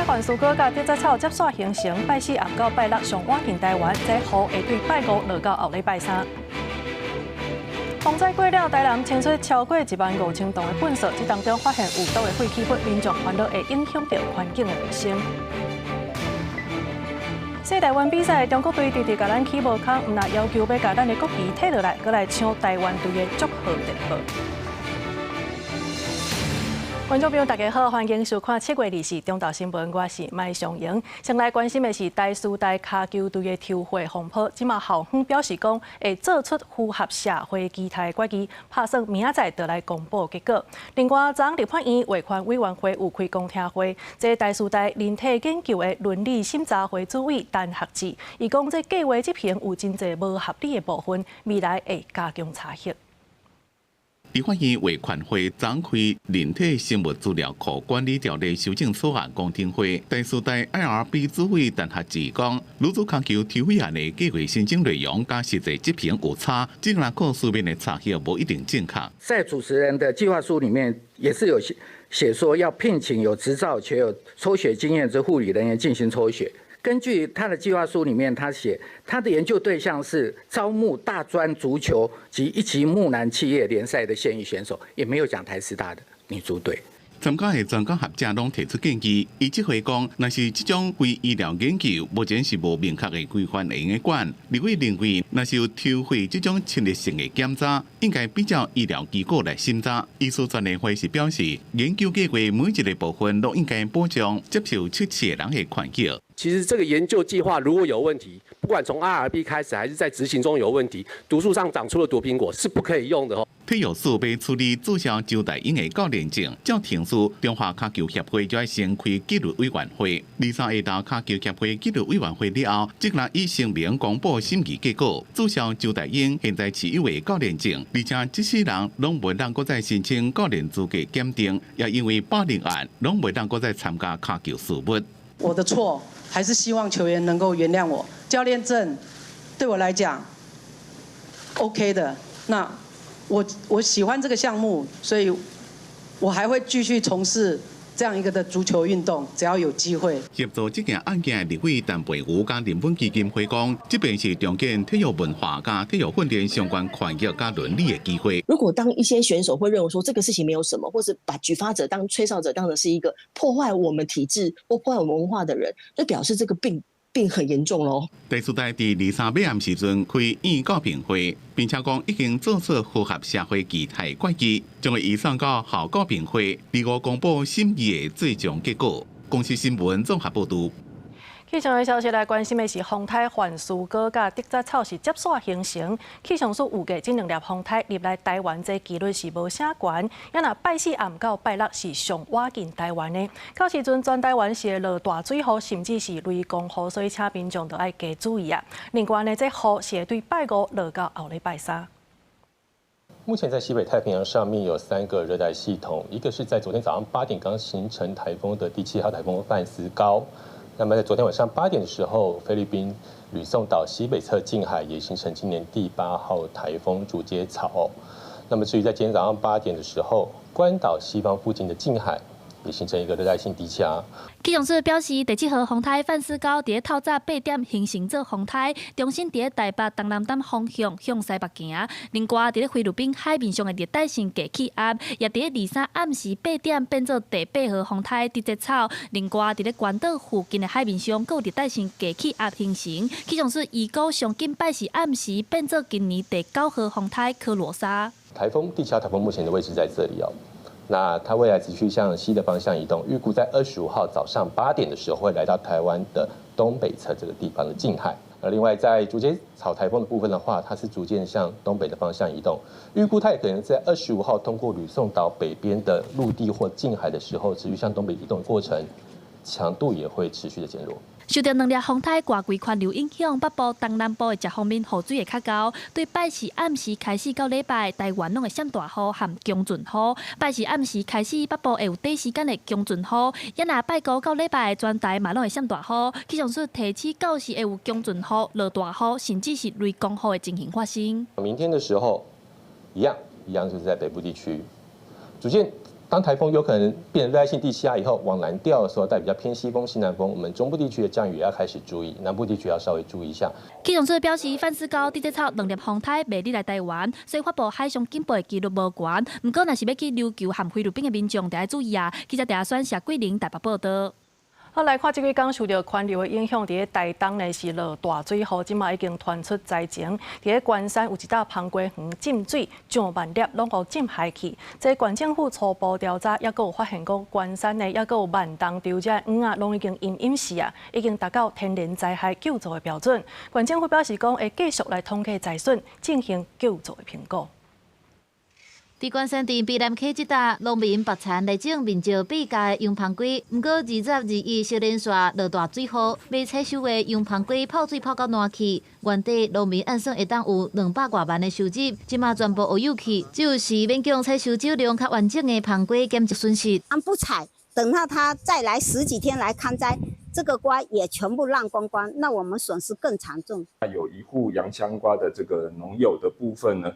范斯高佮竹节草接煞形成，拜四暗到拜六上倚近台灣，這雨會對拜五落到後禮拜三。風災過了，台南清出超過1萬5千噸的糞埽，這當中發現有毒的廢棄物，民眾煩惱會影響著環境的衛生。世台灣比賽，中國隊直直共咱起無空，毋但要求欲共咱的國旗退落來，閣來搶台灣隊的祝賀電報。觀眾朋友，大家好，歡迎收看7月24中晝新聞，我是麥尚瑩。先來關心的是台師大跤球隊的抽血風波，這馬校方表示講會做出符合社會期待的決議，拍算明仔載就來公布結果。另外，昨昏立法院衛權委員會有開公聽會，這台師大人體研究的倫理審查會主委陳學智，伊講這計劃執行有真濟無合理的部分，未來會加強查核。立法院衛權會昨開人體生物資料庫管理條例修正草案公聽會，台師大 IRB 主委陳學智講，女子跤球抽血案的計劃申請內容佮實際執行有差，資料庫書面的查核無一定正確。在主持人的計劃書裡面也是有寫寫說要聘請有執照且有抽血經驗之護理人員進行抽血。根據他的計劃書裡面，他寫他的研究對象是招募大專足球及一級木蘭企業聯賽的現役選手，也沒有講台師大的女足隊。參加的專家學者攏提出建議，伊這回講，若是這種非醫療研究，目前是無明確的規範會用得管。立委認為，若是有抽血這種侵略性的檢查，應該比照醫療機構來審查。醫師專聯會是表示，研究計劃每一個部分都應該保障接受測試的人的權益。其實這個研究計劃如果有問題，不管從 IRB 開始還是在執行中有問題，毒樹上長出了毒蘋果是不可以用的哦。體育署欲處理註銷周大英的教練證，照程序，中華跤球協會就愛先開紀律委員會。23下晝跤球協會紀律委員會了後，這日以聲明公布審議結果，註銷周大英現在持有的教練證，而且這世人攏袂當閣再申請教練資格檢定，也因為霸凌案，攏袂當閣再參加跤球事務。我的錯，還是希望球員能夠原諒我。教練證對我來講 OK 的，那我喜歡這個項目，所以我還會繼續從事這樣一個的足球運動，只要有機會。協助這件案件的立委陳培瑜佮人本基金會講，這便是重建體育文化佮體育訓練相關權益佮倫理的機會。如果當一些選手會認為說這個事情沒有什麼，或是把舉發者當吹哨者當成是一個破壞我們體制或破壞我們文化的人，就表示這個病很嚴重咯。台師大佇23尾暗時陣開院教評會，並且講已經做出符合社會期待決議，將會移送到校教評會，25公布審議的最終結果。公視新聞綜合報導。氣象的消息來關心的是風颱范斯高佮竹節草是接煞形成。氣象署預計這兩粒風颱入來台灣，這機率是無啥懸。也若拜四暗到拜六是上倚近台灣的，到時陣全台灣是會落大水雨，甚至是雷公雨，所以請民眾都愛加注意啊。另外呢，這雨是會對拜五落到後禮拜三。目前在西北太平洋上面有三個熱帶系統，一個是在昨天早上8點剛形成颱風的第七號颱風范斯高。那麼在昨天晚上八點的時候，菲律賓呂宋島西北側近海也形成今年第八號颱風竹節草。那麼至於在今天早上八點的時候，關島西方附近的近海也形成一個熱帶性低氣壓。氣象署表示，第七號風颱范斯高佇透早8點形成做風颱，中心佇台北東南東方向向西北行。另外，佇菲律賓海面上的熱帶性低氣壓，也佇23暗時八點變做第八號風颱竹節草。另外，佇關島附近的海面上，閣有熱帶性低氣壓形成。氣象署預估上緊拜四暗時變做今年第九號風颱科羅莎。颱風第七號颱風目前的位置在這裡哦。那它未來持續向西的方向移動，預估在25號早上八點的時候會來到台灣的東北側這個地方的近海。而另外在竹節草颱風的部分的話，它是逐漸向東北的方向移動，預估它也可能在25號通過呂宋島北邊的陸地或近海的時候，持續向東北移動的過程，強度也會持續的減弱。受著兩粒風颱外圍環流影響，北部、東南部的這方面雨水會較厚。對拜四暗時開始到禮拜，台灣攏會閃大雨和強陣雨。拜四暗時開始，北部會有短時間的強陣雨。也若拜五到禮拜，全台嘛攏會閃大雨。氣象署提醒，到時會有強陣雨、落大雨，甚至是雷公雨的情形發生。明天的時候，一樣一樣就是在北部地區，逐漸當颱風有可能變成熱帶性低氣壓以後，往南掉的時候，帶比較偏西風、西南風，我們中部地區的降雨要開始注意，南部地區要稍微注意一下。氣象署表示，范斯高佇這草兩粒風颱袂入來台灣，所以發布海上警報的幾率無懸。毋過，若是欲去琉球和菲律賓的民眾，著愛注意啊！記者鄭選謝桂玲台北報道。好，來看這幾工受著環流的影響，佇咧台東呢是落大水雨，這馬已經傳出災情。佇咧關山有一搭芳瓜園浸水上萬粒，攏予浸害去。這縣政府初步調查，猶閣有發現講關山呢，猶閣有萬重洲這魚仔攏已經陰陰死啊，已經達到天然災害救助的標準。縣政府表示講，會繼續來統計災損，進行救助的評估。佇關山鎮卑南溪這搭，農民拔田來種面積八甲的洋芳瓜，毋過20、21小連續落大水雨，未採收的洋芳瓜泡水泡到爛去。原底農民按算會當有200外萬的收入，這馬全部烏有去，只有是勉強採收少量較完整的芳瓜減少損失。不採，等到他再來十幾天來勘災，這個瓜也全部爛光光，那我們損失更慘重。有一戶洋香瓜的這個農友的部分呢，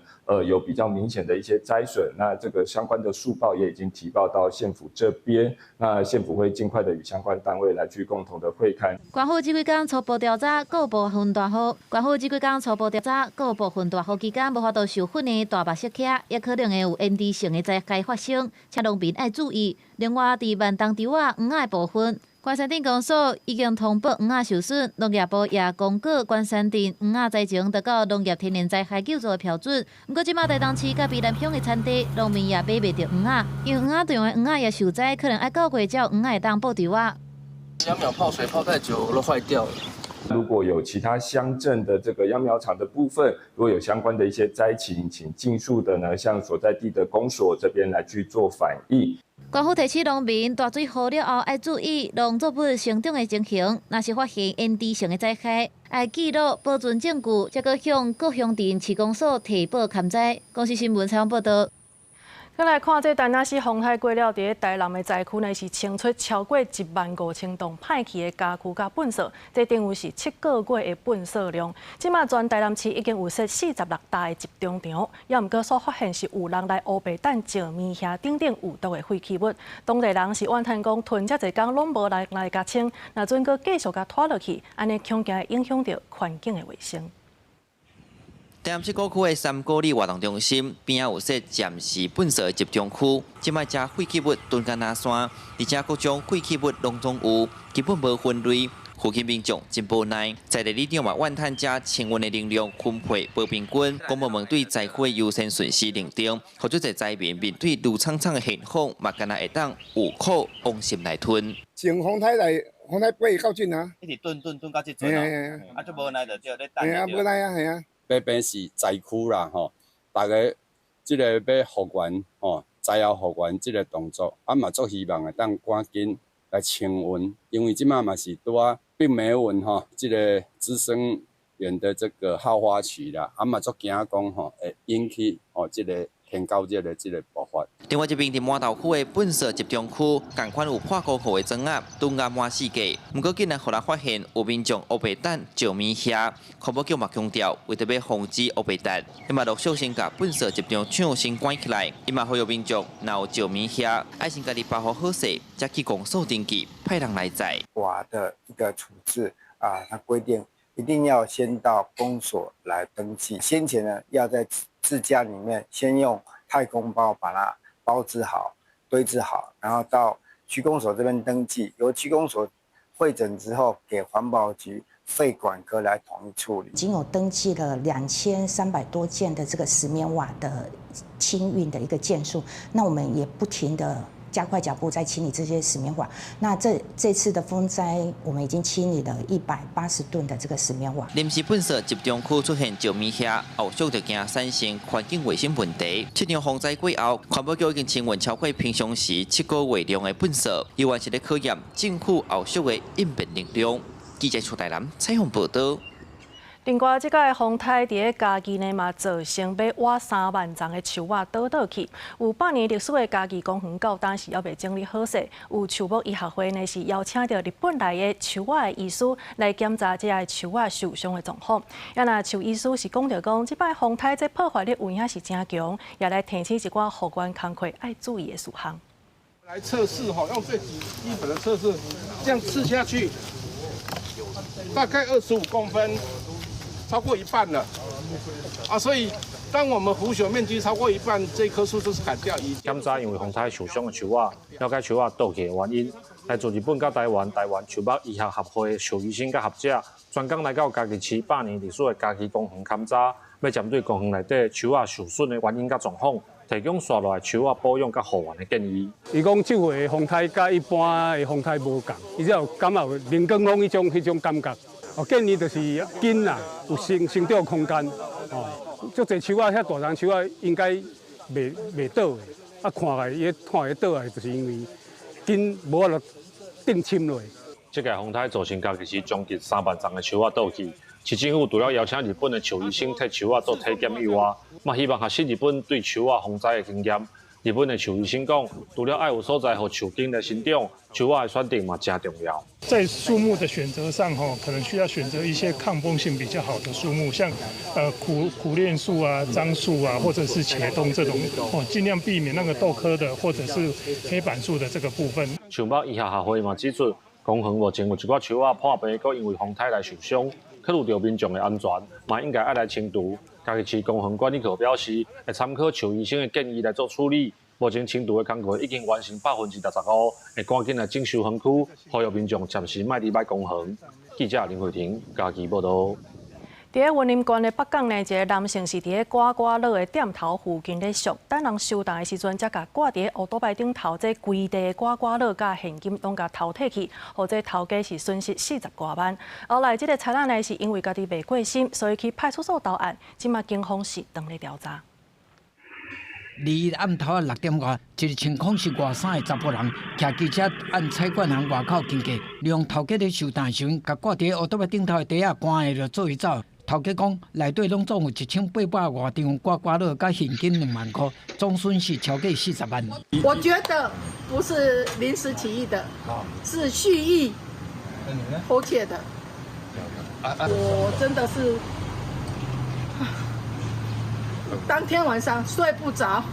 有比較明顯的一些災損，那這個相關的速報也已經提報到縣府這邊，那縣府會盡快的與相關單位來去共同的會勘。縣府這幾工初步調查，閣有部分大雨。縣府這幾工初步調查，閣有部分大雨期間無法度授粉的大白色茄，也可能會有延遲性的災害發生，請農民愛注意。另外，佇萬東洲仔黃仔的部分，關山鎮公所已經通報黃仔受損，農業部也公告關山鎮黃仔災情達到農業天然災害救助的標準。毋過，這馬台東市佮卑南鄉的產地，農民也買袂著黃仔，因為黃仔場的黃仔也受災，可能愛到月才有黃仔會當報稻仔。秧苗泡水泡太久都壞掉了。如果有其他鄉鎮的這個秧苗場的部分，如果有相關的一些災情，請盡速的呢向所在地的公所這邊來去做反映。縣府提醒農民，大水雨了後愛注意農作物生長的情形，若是發現延遲性的災害，愛記錄保存證據，才閣向各鄉鎮市公所提報勘災。公視新聞採訪報道。閣來看這田納西風颱過了，佇咧台南的災區呢是清出超過15,000棟歹去的家具佮糞掃，這等於是7個月的糞掃量。這馬全台南市已經有設46搭的集中場，猶毋過所發現是有人來烏白擲石棉瓦等等有毒的廢棄物。當地人是怨嘆講，囤遮濟工攏無人來共清，若準閣繼續共拖落去，按呢恐驚會影響著環境的衛生。台南市鼓區的三股里活動中心邊仔有設暫時糞掃的集中區，這擺遮廢棄物囤甲若山，而且各種廢棄物攏總有，根本無分類，附近民眾真無奈。在地里長嘛怨嘆遮清運的能量分配無平均，公部門對災區的優先順序認定，予足濟災民面對愈慘慘的現況，嘛干焦會當有苦往心內吞。從風颱來，風颱八到這啊，一直囤囤囤到這陣哦，啊，足無奈就對咧等。嘿啊，無奈啊，嘿啊。這邊是災區啦，吼，大家這個欲復原，吼，災後復原這個動作，啊嘛足希望會當趕緊來清運，因為這馬嘛是拄仔病媒蚊吼，這個滋生源的這個好發期啦，啊嘛足驚講吼會引起吼這個天狗熱的這個爆發。另外一邊佇滿豆區的糞掃集中區，仝款有破五箍的磚仔，囤甲滿四界。毋過竟然予人發現有民眾烏白擲石棉瓦，環保局嘛強調，為著欲防止烏白擲，伊嘛陸續先共糞掃集中場先關起來。伊嘛呼籲民眾，若有石棉瓦，愛先家己包好好勢，才去公所登記，派人來載。瓦的一個處置啊，它規定一定要先到公所來登記，先前呢要在自家裡面先用太空包把它包置好、堆置好，然後到區公所這邊登記，由區公所彙整之後，給環保局廢管科來統一處理。已經有登記了2300多件的這個石棉瓦的清運的一個件數，那我們也不停的加快腳步在清理這些石棉瓦。那這次的風災，我們已經清理了180噸的這個石棉瓦。臨時糞掃集中區出現石棉瓦，後續就驚產生環境衛生問題。這場風災過後，環保局已經清運超過平常時7個月量的糞掃，猶原是咧考驗政府後續的應變能力。記者出台南採訪報道。另外，這個風颱佇咧嘉義呢嘛，造成欲挖3萬叢的樹仔倒倒去。有百年歷史的嘉義公園到今是猶未整理好勢。有樹木醫學會呢是邀請著日本來的樹仔的醫師來檢查這个樹仔受傷的狀況。啊若樹醫師是講著講，這擺風颱這破壞力有影是誠強，也來提醒一寡復原工課愛注意的事項。來測試吼，用最基本的測試，這樣刺下去，大概25公分，超過一半了。啊，所以當我們腐朽面積超過一半，這棵樹就是砍掉。檢查因為風颱受傷的樹仔，了解樹仔倒去的原因。來自日本佮台灣台灣樹木醫學協會獸醫生佮學者，專工來到嘉義市百年歷史的嘉義公園勘查，欲針對公園內底樹仔受損的原因佮狀況，提供紲落來樹仔保養佮復原的建議。伊講這回風颱佮一般的風颱無仝，伊只有感覺有龍捲風彼種感覺。哦，建議就是根啊有生長空間，哦，足濟樹仔遐大叢樹仔應該袂倒的，啊，看來伊看會倒來，就是因為根無法度定深落。這個風颱造成嘉義市將近3萬叢的樹仔倒去，市政府除了邀請日本的獸醫生替樹仔做體檢以外，嘛希望學習日本對樹仔防災的經驗。日本的獸醫生講，除了愛有所在予樹根來生長，樹仔的選擇嘛誠重要。在樹木的選擇上，吼，可能需要選擇一些抗風性比較好的樹木，像苦楝樹啊、樟樹啊，或者是茄冬這種，哦，盡量避免那個豆科的或者是黑板樹的這個部分。樹木醫學學會嘛指出，公園目前有一寡樹仔破病，閣因為風颱來受傷，考慮著民眾的安全，嘛應該愛來清除。嘉義市公園管理局表示，會參考獸醫生的建議來做處理。目前清除的工作已經完成65%，會趕緊來整修園區，呼籲民眾暫時莫離開公園。記者林慧婷嘉義報導。佇咧雲林縣的北港呢，一个男性是佇咧刮刮樂的店頭附近咧俗，等人收檔的時陣，才共掛佇咧烏多擺頂頭這規袋刮刮樂佮現金攏共偷提去，予這頭家是損失40外萬。後來這个賊仔呢，是因為家己袂過身，所以去派出所投案，這馬警方是當咧調查。二一暗頭仔6點外，一个穿孔式外衫的查埔人，騎機車按菜館行外口經過，利用頭家咧收檔時陣，共掛佇烏多擺頂頭的袋仔關的就做伊走。頭家講，內底攏總有1800外張刮刮樂，佮現金2萬箍，總損失超過40萬。我覺得不是臨時起意的，是蓄意偷竊的。我真的是當天晚上睡不着，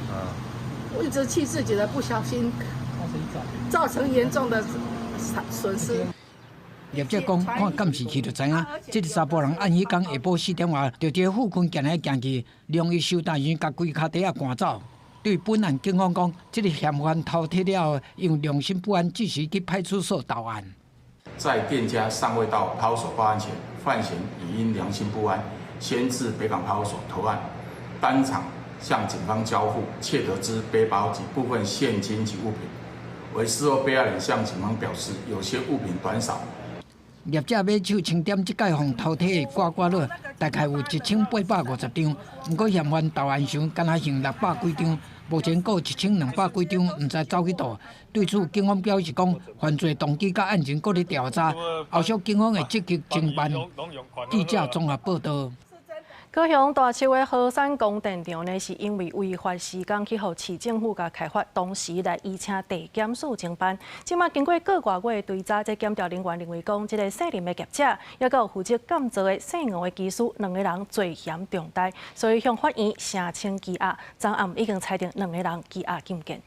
我一直氣自己的不小心，造成嚴重的損失。業者講，看監視器就知影，這个查埔人按彼工下晡4點外，就佇附近行來行去，利用伊收檔時共規跤袋仔趕走。對本案，警方講，這个嫌犯偷提了後，因為良心不安，即時去派出所投案。在店家尚未到派出所報案前，犯嫌已因良心不安，先至北港派出所投案，當場向警方交付竊得之背包及部分現金及物品。惟事後被害人向警方表示，有些物品短少。業者買手清點這擺予偷提的刮刮樂，大概有1850張。毋過嫌犯投案時，敢若剩600幾張，目前閣有1200幾張，毋知走去佗。對此，警方表示講，犯罪動機佮案情閣咧調查，後續警方會積極偵辦。記者綜合報導。高雄大樹的禾山光電場呢，是因為違法施工去予市政府共開罰，同時來移請地檢署偵辦。這馬經過個外月的追查，這檢調人員認為講，這个姓林的業者，抑閣有負責監造的姓黃的技師，兩个人罪嫌重大，所以向法院聲請羈押。昨暗已經裁定兩个人羈押禁見。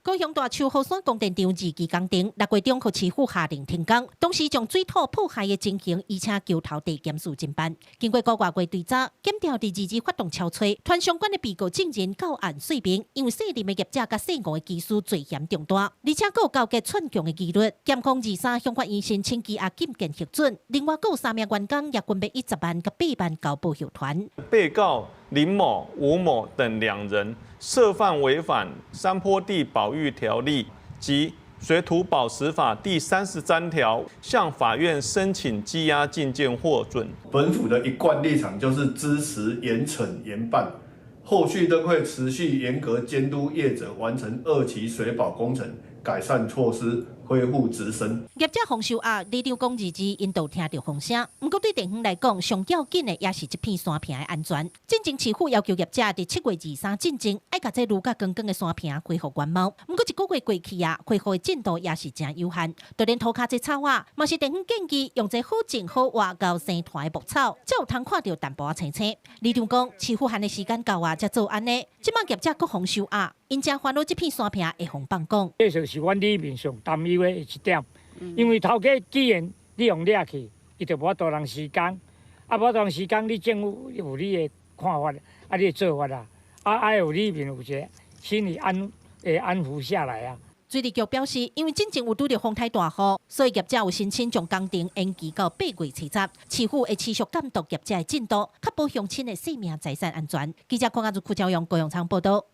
高雄大樹禾山光電場二期工程6月中予市府下令停工，同時將水土破壞的情形移請橋頭地檢署偵辦。經過個外月追查，檢調佇2日發動超催，傳相關的被告證人到案說明，因為姓林的業者佮姓黃的技師罪嫌重大，而且閣有勾結串供的疑慮，檢控23向法院申請羈押禁見核准。另外，閣有三名員工也分別以10萬佮8萬交保護團。被告林某、吳某等兩人涉犯違反山坡地保育條例及水土保持法第33條，向法院申請羈押禁見獲准。本府的一貫立場就是支持嚴懲嚴辦，後續都會持續嚴格監督業者完成二期水保工程改善措施，恢復植生。業者予收押，里長講二二𪜶都聽著風聲，毋過對地方來講，上要緊的也是這片山坪的安全。進前市府要求業者佇7月23進前，愛共這愈甲光光的山坪恢復原貌。毋過一個月過去啊，恢復的進度也是誠有限。就連塗跤這草仔，嘛是地方建議用這好種好活𠢕生團的牧草，才有通看著淡薄仔青青。里長講，市府限的時間到啊，才做按呢。這擺業者閣予收押，𪜶 𪜶誠煩惱這片山坪會予放講。這就是阮裡面上擔憂的一點，因為頭家既然你予掠去，伊就無法度人施工，啊，無法度人施工，你政府有你的看法，啊，你的做法啊，啊，愛有裡面有一個心理安會安撫下來啊。水利局表示，因為進前有拄著風颱大雨，所以業者有申請將工程延期到8月30。市府會持續監督業者的進度，確保鄉親的性命財產安全。記者鄺阿如、邱朝陽、高永昌報道。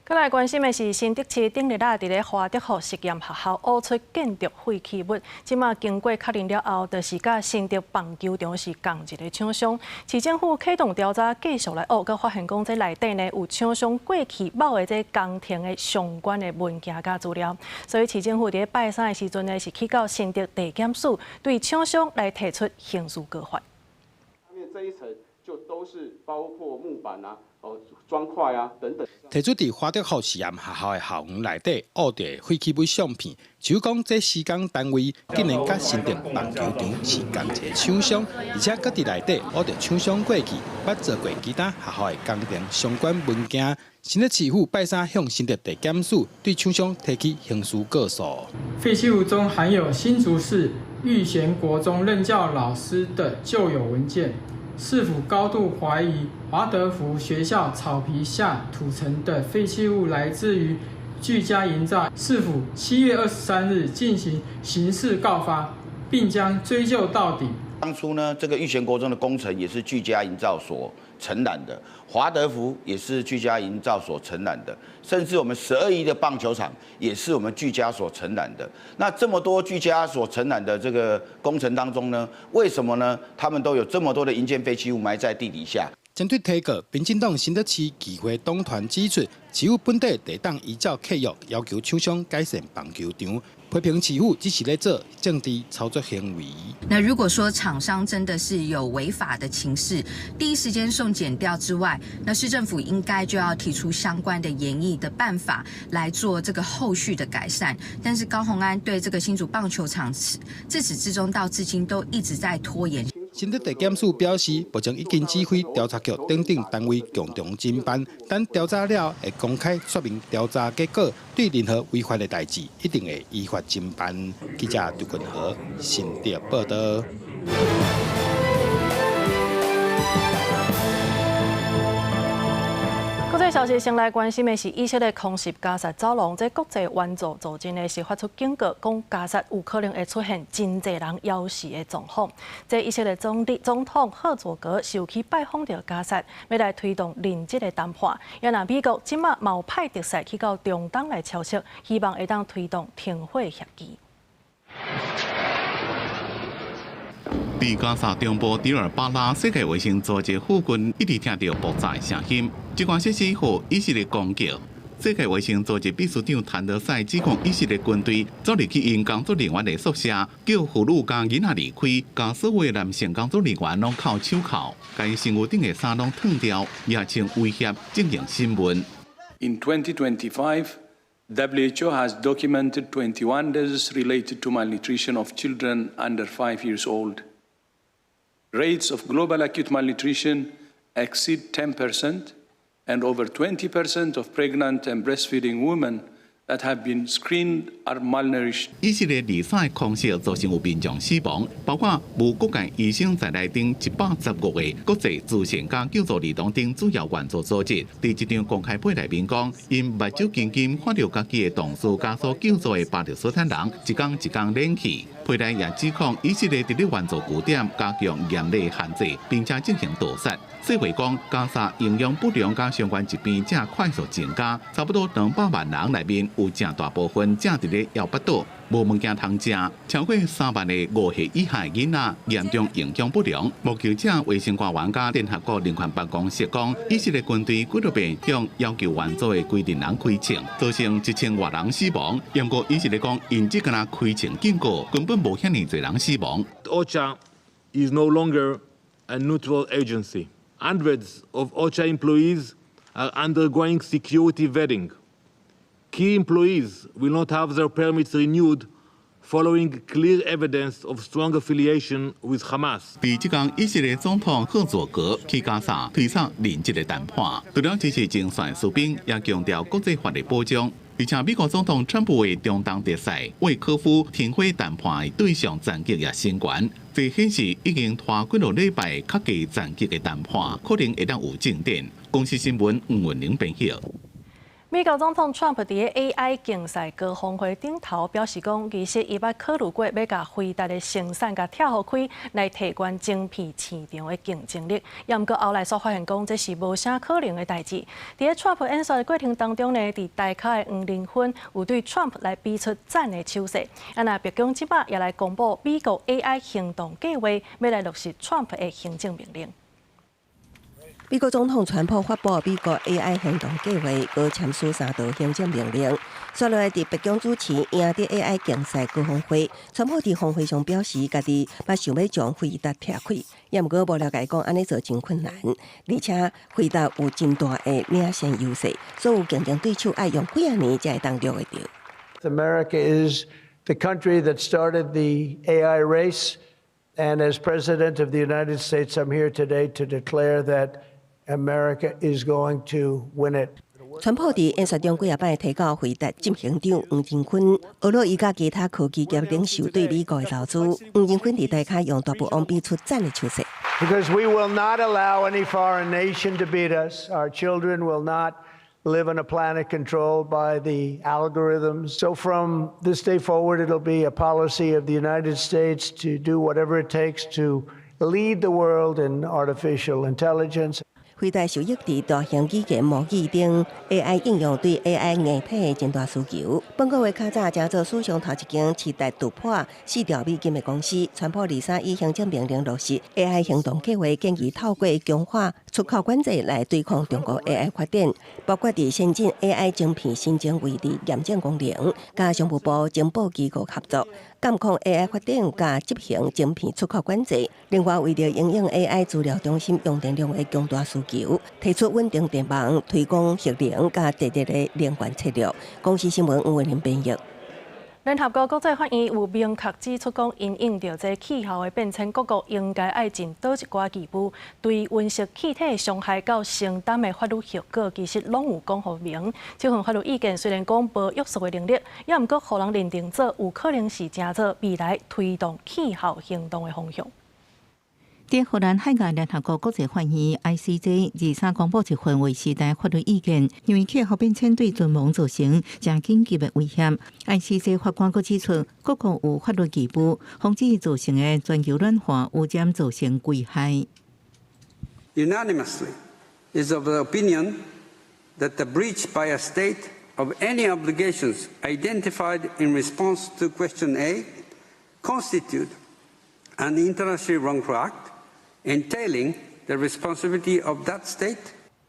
閣來關心的是新竹市頂日仔佇咧華德福實驗學校挖出建築廢棄物，這馬經過確認了後，就是佮新竹棒球場是仝一个廠商。市政府啟動調查，繼續來挖，閣發現講這內底呢有廠商過去某个這工程的相關的文件佮資料，所以市政府佇咧拜三的時陣呢，是去到新竹地檢署，對廠商來提出刑事告發。下面這一層就都是包括木板啊、哦磚塊啊等等。提出佇華德福實驗學校的校園內底挖著廢棄物相片，就講這施工單位竟然佮新竹棒球場是仝一个廠商，而且閣佇內底挖著廠商過去捌做過其他學校的工程相關文件。新竹市府拜三向新竹地檢署對廠商提起刑事告訴。廢棄物中含有新竹市育賢國中任教老師的舊有文件。市府高度懷疑華德福學校草皮下土層的廢棄物來自於巨家營造。市府7月23日進行刑事告發，並將追究到底。當初呢，這個育賢國中的工程也是巨家營造所承攬的，華德福也是巨家營造所承攬的，甚至我們12-1的棒球場也是我們巨家所承攬的。那這麼多巨家所承攬的這個工程當中呢，為什麼呢？他們都有這麼多的營建廢棄物埋在地底下？針對提告，民進黨新竹市議會黨團指出，市府本底地當依照契約要求廠商改善棒球場，批評市府只是咧做政治操作行為。那如果說廠商真的是有違法的情勢，第一時間送檢調之外，那市政府應該就要提出相關的研議的辦法來做這個後續的改善。但是高虹安對這個新竹棒球場自始至終到至今都一直在拖延。新竹地檢署表示，目前已經指揮調查局等等單位共同偵辦，等調查了會公開說明調查結果，對任何違法的代誌，一定會依法偵辦。記者劉君和新竹報道。國際消息，先來關心的是以色列空襲加薩走廊，這國際援助組織呢是發出警告，講加薩有可能會出現真濟人枵死的狀況。這以色列總理總統赫佐格是有去拜訪著加薩，欲來推動人質的談判。也若美國這馬嘛有派特使去到中東來交涉，希望會當推動停火協議。佇加薩中部迪爾巴拉世界衛生組織附近，一直聽著爆炸的聲音。這款設施予以色列攻擊。世界衛生組織秘書長譚德塞指控以色列軍隊走入去𪜶工作人員的宿舍，叫婦女佮囡仔離開，共所有男性工作人員攏銬手銬，共𪜶身軀頂的衫攏脫掉，也穿威脅進行審問。 In 2025, WHO has documented 21 deaths related to malnutrition of children under 5 years old. Rates of global acute malnutrition exceed 10%, and over 20% of pregnant and breastfeeding women that have been screened are malnourished. 以色列23空襲造成有民眾死亡，包括無國界醫生在內等115個國際慈善佮救助兒童等主要援助組織，佇一張公開批內面講，𪜶目睭金金看著家己的同事佮所救助的巴勒斯坦人，一工一工冷去。批內也指控以色列佇咧援助據點加強嚴厲限制，並且進行屠殺。世衛講，加沙營養不良佮相關疾病正快速增加，差不多200萬人內面有誠大部分正佇咧枵腹肚，無物件通食，超過3萬個5歲以下囡仔嚴重營養不良。目擊者衛生官員佮聯合國人權辦公室講，以色列軍隊幾落遍向要求援助的規定人開槍，造成1000外人死亡。毋過以色列講，𪜶只敢若開槍警告，根本無遐爾濟人死亡。 OCHA is no longer a neutral agency. Hundreds of OCHA employees are undergoing security vetting. Key employees will not have their permits renewed Following clear evidence of strong affiliation with Hamas。佇這工以色列總統赫佐格去加沙推捒人質的談判，除了支持前線士兵，也強調國際法的保障。而且美國總統川普的中東特使魏科夫停火談判的對象層級也升懸，這顯示已經拖幾落禮拜較低層級的談判可能會當有進展。公視新聞吳文玲編譯。美國總統川普佇 AI 競賽高峰會頂頭表示講，其實伊捌考慮過欲共輝達的生產共拆予開，來提懸晶片市場的競爭力。也毋過後來煞發現講，這是無啥可能的代誌。佇川普演說的過程當中呢，佇台跤的黃仁勳有對川普來比出讚的手勢。啊，若白宮這擺也來公布美國 AI 行動計劃，欲來落實川普的行政命令。美國總統川普發布美國 AI 行動計劃，閣簽署三道行政命令。紲落來佇白宮主持贏得 AI 競賽高峰會，川普佇峰會上表示，家己捌想欲將輝達拆開，也毋過幕僚共伊講按呢做真困難，而且輝達有真大的領先優勢，所有競爭對手愛用幾仔年才會當掠會著。 America is the country that started the AI race, and as president of the United States, I'm here today to declare that America is going to win it. 川普佇演說中幾仔擺提到輝達執行長黃仁勳，呵咾伊佮其他科技業領袖對美國的投資。黃仁勳佇台跤用大步王比出讚的手勢。 Because we will not allow any foreign nation to beat us. Our children will not live on a planet controlled by the algorithms. So from this day forward, it'll be a policy of the United States to do whatever it takes to lead the world in artificial intelligence. 輝達受益佇大型語言模擬頂 AI 應用對 AI 硬體的真大需求。本個月較早成做史上頭一間市值突破4兆美金的公司，川普23以行政命令落實 AI 行動計劃，建議透過強化出口管制來對抗中國 AI 發展，包括佇先進 AI 晶片申請位置驗證功能，佮商務部情報機構合作，監控 AI 發展，佮執行晶片出口管制。另外，為著因應 AI 資料中心用電量的強大需求，提出穩定電網、推廣核能佮地熱的能源策略。公視新聞吳文玲編譯。聯合國國際法院有明確指出，講因應著這氣候的變遷，各國應該愛盡佗一寡義務，對溫室氣體傷害到承擔的法律後果，其實攏有講予明。這份法律意見雖然講無約束的能力，也毋過予人認定做有可能是成做未來推動氣候行動的方向。佇荷蘭海牙聯合國國際法院 ICJ 23公布一份劃時代法律意見，認為氣候變遷對存亡造成誠緊急的威脅。ICJ 法官閣指出，各國有法律義務防止造成的全球暖化污染造成危害。 Unanimously is of the opinion that the breach by a state of any obligations identified in response to question A constitute an internationally wrongful act entailing the responsibility of that state.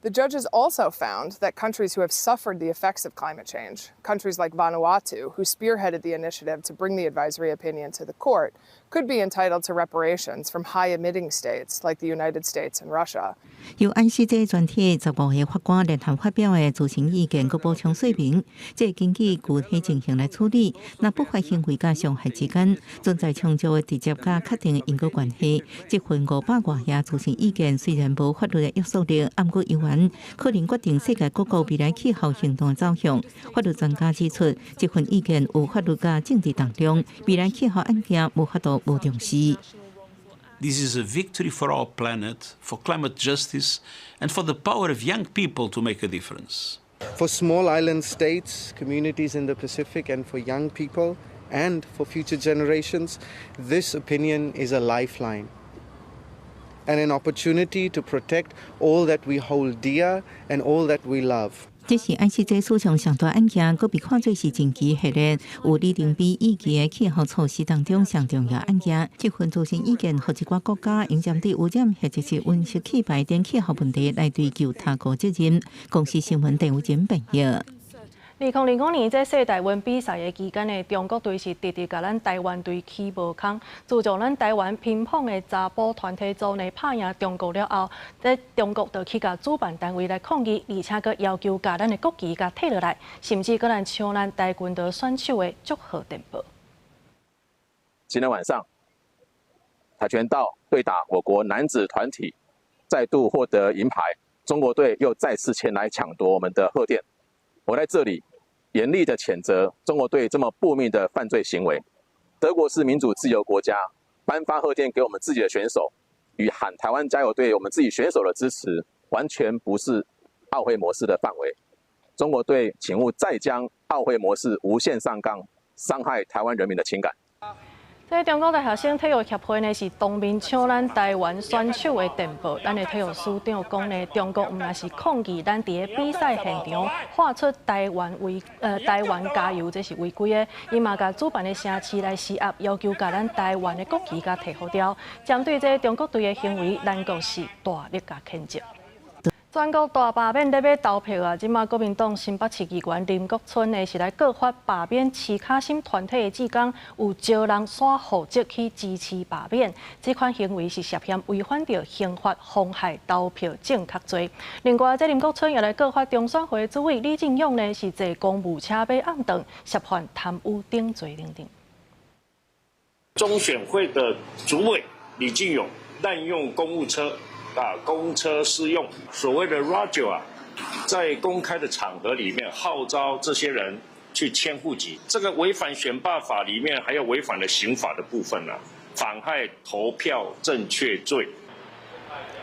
The judges also found that countries who have suffered the effects of climate change, countries like Vanuatu, who spearheaded the initiative to bring the advisory opinion to the court, could be entitled to reparations from high emitting states like the United States and Russia. 由 ICJ 全體15個法官聯合發表的諮詢意見，閣補充說明，這根據具體情形來處理，若不法行為佮傷害之間存在充足的直接佮確定的因果關係。這份500外頁諮詢意見雖然無法律的約束力，毋過猶原可能決定世界各國未來氣候行動的走向。法律專家指出，這份意見有法律佮政治當中，未來氣候案件無法度無重視。 This is a victory for our planet, for climate justice, and for the power of young people to make a difference. For small island states, communities in the Pacific, and for young people, and for future generations, this opinion is a lifeline and an opportunity to protect all that we hold dear and all that we love. 這是 ICJ 史上上大案件，閣被看做是近期系列有里程碑意義的氣候措施當中上重要案件。這份諮詢意見，予一寡國家應針對污染或者是溫室氣排等氣候問題來追究他國責任。公視新聞鄧偉珍編譯。2025年這世大運比賽的期間呢，中國隊是直直共咱台灣隊起無空。自從咱台灣乒乓的查埔團體組呢拍贏中國了後，這中國就去共主辦單位來抗議，而且閣要求共咱的國旗共退落來，甚至閣來搶咱跆拳道選手的祝賀電報。今天晚上，跆拳道對打我國男子團體再度獲得銀牌，中國隊又再次前來搶奪我們的賀電。我在這裡嚴厲的譴責中國隊這麼不明的犯罪行為。德國是民主自由國家，頒發賀電給我們自己的選手，與喊台灣加油對我們自己選手的支持，完全不是奧會模式的範圍。中國隊請勿再將奧會模式無限上綱，傷害台灣人民的情感。這中國大學生體育協會呢，是當面搶咱台灣選手的電報。咱的體育署長講呢，中國毋但是抗議咱佇咧比賽現場喊出台灣違台灣加油，這是違規的。伊嘛共主辦的城市來施壓，要求共咱台灣的國旗共提予掉。針對這中國隊的行為，咱國是大力共譴責。全國大罷免咧欲投票啊！這馬國民黨新北市議員林國春呢是來告發罷免市卡心團體的志工有招人徙戶籍去支持罷免，這款行為是涉嫌違反著刑法妨害投票正確罪。另外，這林國春也來告發中選會主委李進勇呢是坐公務車買暗頓，涉犯貪污等罪等等。中選會的主委李進勇濫用公務車。啊，公車私用，所謂的 Roger 啊，在公開的場合裡面號召這些人去遷戶籍，這個違反選罷法裡面，還有違反了刑法的部分啊，妨害投票正確罪。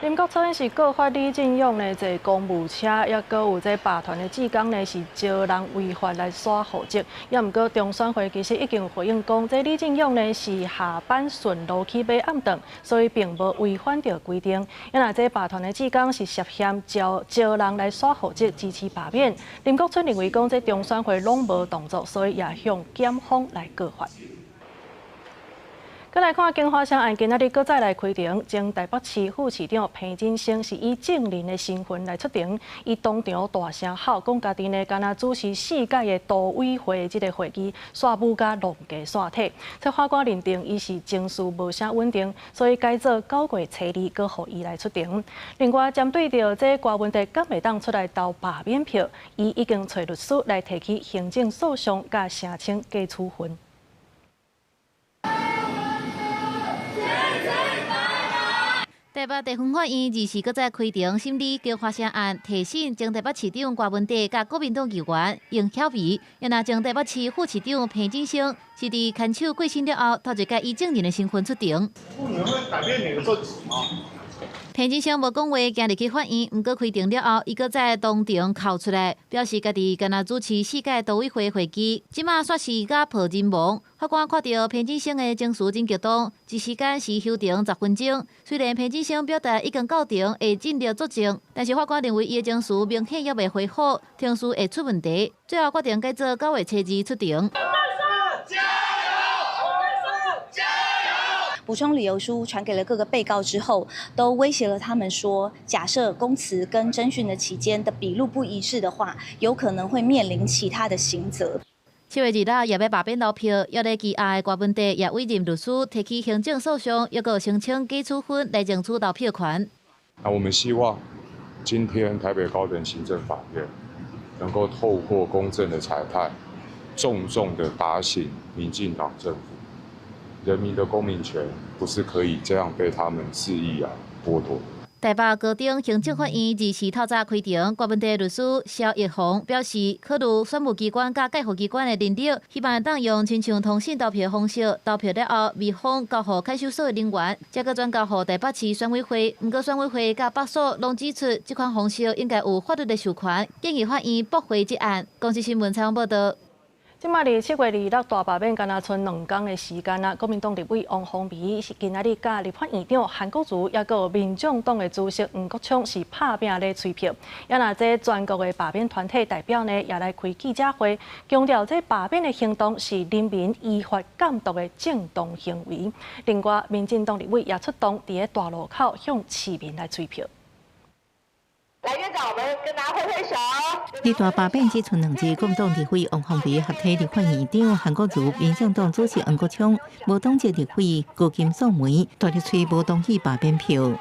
林國春是告發李進勇呢坐公務車，抑閣有這罷團的志工呢是招人違法來徙戶籍。抑毋過中選會其實已經回應講，這李進勇呢是下班順路去買暗頓，所以並無違反著規定。抑若這罷團的志工是涉嫌招招人來徙戶籍支持罷免，林國春認為講這中選會攏無動作，所以也向檢方來告發。閣來看金華城案，今仔日閣再來開庭，前台北市副市長彭錦聲是以證人的身份來出庭，伊當場大聲吼，講家己呢，敢若主持四屆的都委會這个會議，煞舞甲弄家煞體。這法官認定伊是情緒無啥穩定，所以改做9月初2閣予伊來出庭。另外，針對著這柯文哲敢會當出來投罷免票，伊已經揣律師來提起行政訴訟，佮聲請解處分。台北地方法院二時閣再開庭審理金華城案，提審前台北市長柯文哲佮國民黨議員楊曉薇，也若前台北市副市長彭錦聲是佇牽手過身了後，頭一擺以證人的身份出庭。不能會改變你的證詞嗎？彭錦聲無講話，行入去法院，毋過開庭了後，伊閣再當場哭出來，表示家己敢若主持四屆都委會會議，這馬煞是甲破人亡。法官看著彭錦聲的情緒真激動，一時間是休庭10分鐘。雖然彭錦聲表達已經到庭會盡力作證，但是法官認為伊的情緒明顯猶未恢復，程序會出問題，最後決定改做9月初2出庭。補充理由書傳給了各個被告之後，都威脅了他們說，假設供詞跟偵訊的期間的筆錄不一致的話，有可能會面臨其他的刑責。7月2日也欲罷免投票，猶咧羈押的柯文哲也委任律師提起行政訴訟，抑閣申請解處分來爭取投票權。那我們希望今天台北高等行政法院能夠透過公正的裁判，重重的打醒民進黨政府。人民的公民權不是可以這樣被他們肆意啊剝奪。台北高等行政法院二時透早開庭，柯文哲律師蕭奕弘表示，考慮選務機關佮蓋戶機關的能力，希望當用親像通信投票方式投票了後，密封交予看守所的人員，才閣轉交予台北市選委會。毋過選委會佮北所攏指出，這款方式應該有法律的授權，建議法院駁回這案。公視新聞採訪報道。這馬佇7月26大罷免，敢若賰兩工的時間啊！國民黨立委王鴻薇是今仔日佮立法院長韓國瑜，抑閣有民眾黨的主席黃國昌是拍拚咧催票。抑若這全國的罷免團體代表呢，也來開記者會，強調這罷免的行動是人民依法監督的正當行為。另外，民進黨立委也出動佇咧大路口向市民來催票。來，院長，我們跟大家揮揮手。佇大罷免只賰兩日，國民黨立委王鴻薇合體立法院長韓國瑜、民進黨主席黃國昌、無黨籍立委高金素梅，大力催無同意罷免票。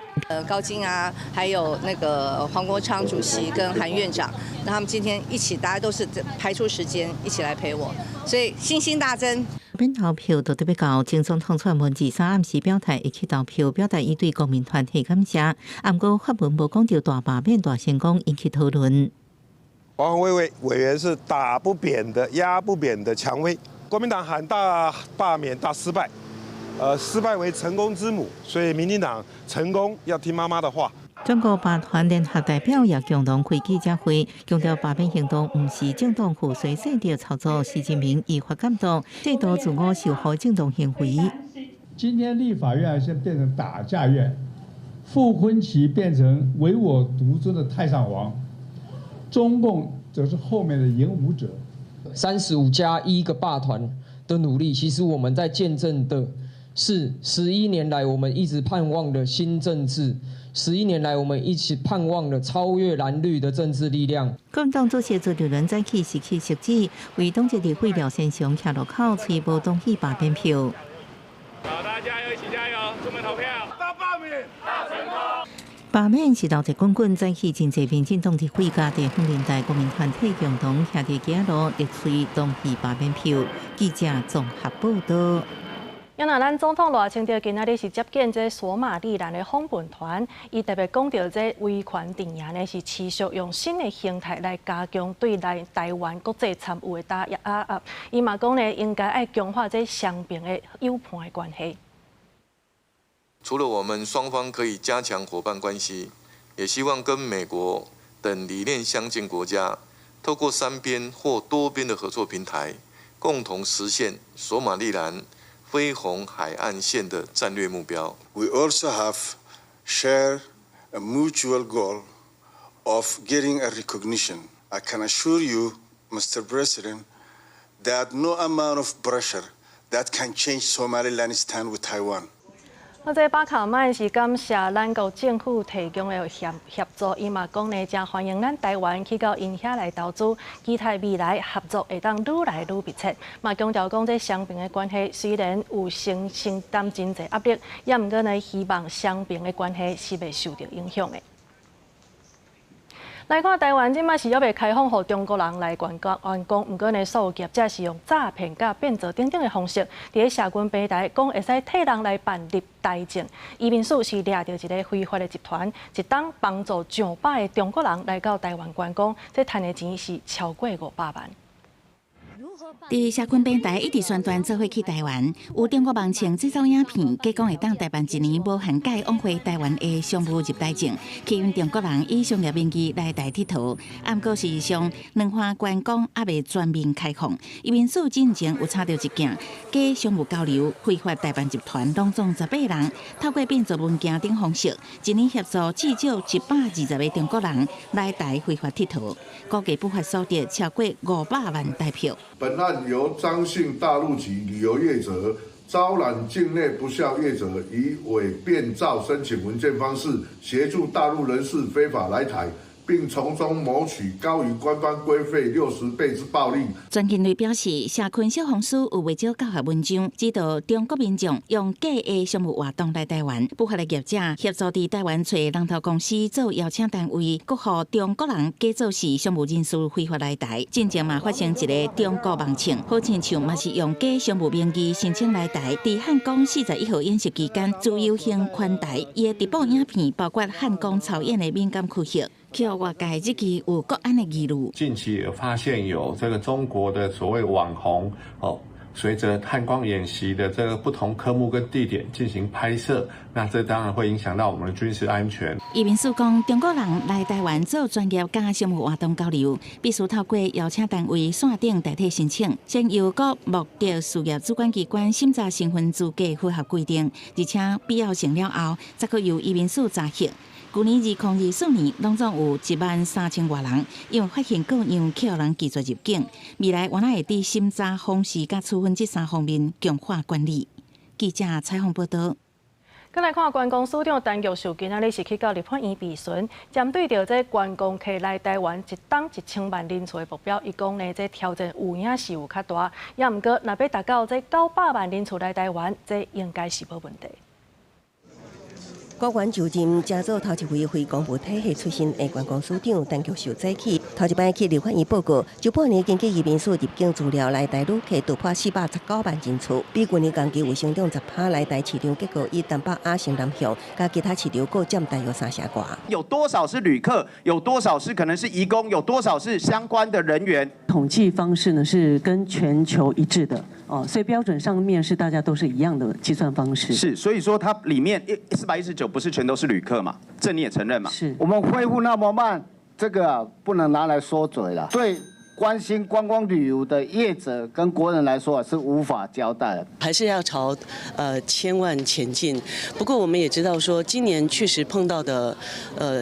高金啊，還有那個黃國昌主席跟韓院長，那他們今天一起，大家都是排出時間一起來陪我，所以信心大增。免投票就特別到前總統蔡英文23暗時表態會去投票，表達伊對公民團體感謝。毋過發文無講著大罷免大成功引起討論。王鴻薇委員是打不扁的、壓不扁的薔薇。國民黨喊大罷免大失敗，失敗為成功之母，所以民進黨成功要聽媽媽的話。全國罷團聯合代表葉強龍開記者會，強調罷免行動毋是政黨附隨勢力操作，習近平依法監督，制度自我守護正當行為。今天立法院先變成打架院，傅崐萁變成唯我獨尊的太上皇，中共則是後面的引武者。35+1個罷團的努力，其實我們在見證的是11年來我們一直盼望的新政治。11年來，我們一起盼望的超越藍綠的政治力量。國民黨主席朱立倫早起是去汐止，為黨籍立委廖先雄徛路口催無同意罷免票。好，大家加油，一起加油，出門投票，大罷免，大成功。罷免是鬧熱滾滾，早起真濟民進黨立委佮地方連帶公民團體共同徛佇街仔路力催同意罷免票。記者綜合報道。啊若咱總統賴清德今仔日是接見這索馬利蘭的訪問團，伊特別講著這威權陣營呢是持續用新的形態來加強對來台灣國際參與的打壓啊！伊嘛講呢，應該愛強化這雙邊的友伴的關係。除了我們雙方可以加強夥伴關係，也希望跟美國等理念相近國家，透過三邊或多邊的合作平台，共同實現索馬利蘭飛紅海岸線的戰略目標。 We also have share a mutual goal of getting a recognition. I can assure you, Mr. President, that no amount of pressure that can change Somaliland's stand with Taiwan. 啊，這巴卡曼是感謝咱國政府提供的協助，伊嘛講呢，誠歡迎咱台灣去到𪜶遐來投資，期待未來合作會當愈來愈密切。嘛強調講，這雙邊的關係雖然有承擔真濟壓力，也毋過呢，希望雙邊的關係是袂受著影響的。來看台灣，這擺是猶未開放予中國人來觀光，觀光，毋過呢，所有業者是用詐騙佮變造等等的方式，佇咧社群平台講會使替人來辦入台證。移民署是掠著一个非法的集團，一冬幫助上百个中國人來到台灣觀光，這趁的錢是超過500萬。佇社群平台一直宣傳做伙去台灣，有中國網站製造影片，假講會當代辦一年無限屆往回台灣的商務入台證，吸引中國人以商業名義來台𨑨迌。毋過事實上，兩岸觀光猶未全面開放。移民署進前有查著一件假商務交流非法代辦集團，攏總18人，透過變造文件等方式，一年協助至少120個中國人來台非法𨑨迌，估計不法所得超過500萬台票。本案由張姓大陸籍旅遊業者招攬境內不肖業者，以偽變造申請文件方式協助大陸人士非法來台，並從中謀取高於官方規費60倍之暴利。專勤隊表示，社群小紅書有袂少教學文章，指導中國民眾用假的商務活動來台灣，不法的業者協助佇台灣揣人頭公司做邀請單位，閣予中國人假做是商務人士非法來台。進前嘛發生一个中國網站，好親像嘛是用假商務名義申請來台，佇漢光41號演習期間自由行環台，伊的直播影片包括漢光操演的敏感區域。予外界質疑有國安的疑慮。近期也發現有這個中國的所謂網紅哦，隨着漢光演習的這個不同科目跟地點進行拍攝，那這當然會影響到我們的軍事安全。移民署講，中國人來台灣做專業佮商務活動交流，必須透過邀請單位線頂代替申請，先由各目的事業主管機關審查身份資格符合規定，而且必要性了後，才閣由移民署查核。舊年2024年，攏總有1萬3千外人，因為發現過樣，予人拒絕入境。未來原來會佇審查方式佮處分這三方面強化管理。記者採訪報導。閣來看觀光署長陳玉秀，今仔日是去到立法院備詢，針對著這觀光客來台灣一冬1000萬人次的目標，伊講呢，這挑戰有影是有較大，也毋過若欲達到這900萬人次來台灣，這應該是無問題。官員就任，正做頭一位非公務體系出身的觀光署長，陳菊受早起，頭一擺去立法院報告，就半年根據移民署入境資料來台旅客突破419萬人次，比舊年同期有成長10%。來台市場結構以東北亞新南向，佮其他市場各佔大約3成外。有多少是旅客？有多少是可能是移工？有多少是相關的人員？統計方式呢是跟全球一致的哦，所以標準上面是大家都是一樣的計算方式。是，所以說它裡面419不是全都是旅客嘛？這你也承認嘛？是。我們恢復那麼慢，這個啊不能拿來說嘴了。對關心觀光旅遊的業者跟國人來說是無法交代的。還是要朝千萬前進。不過我們也知道說，今年確實碰到的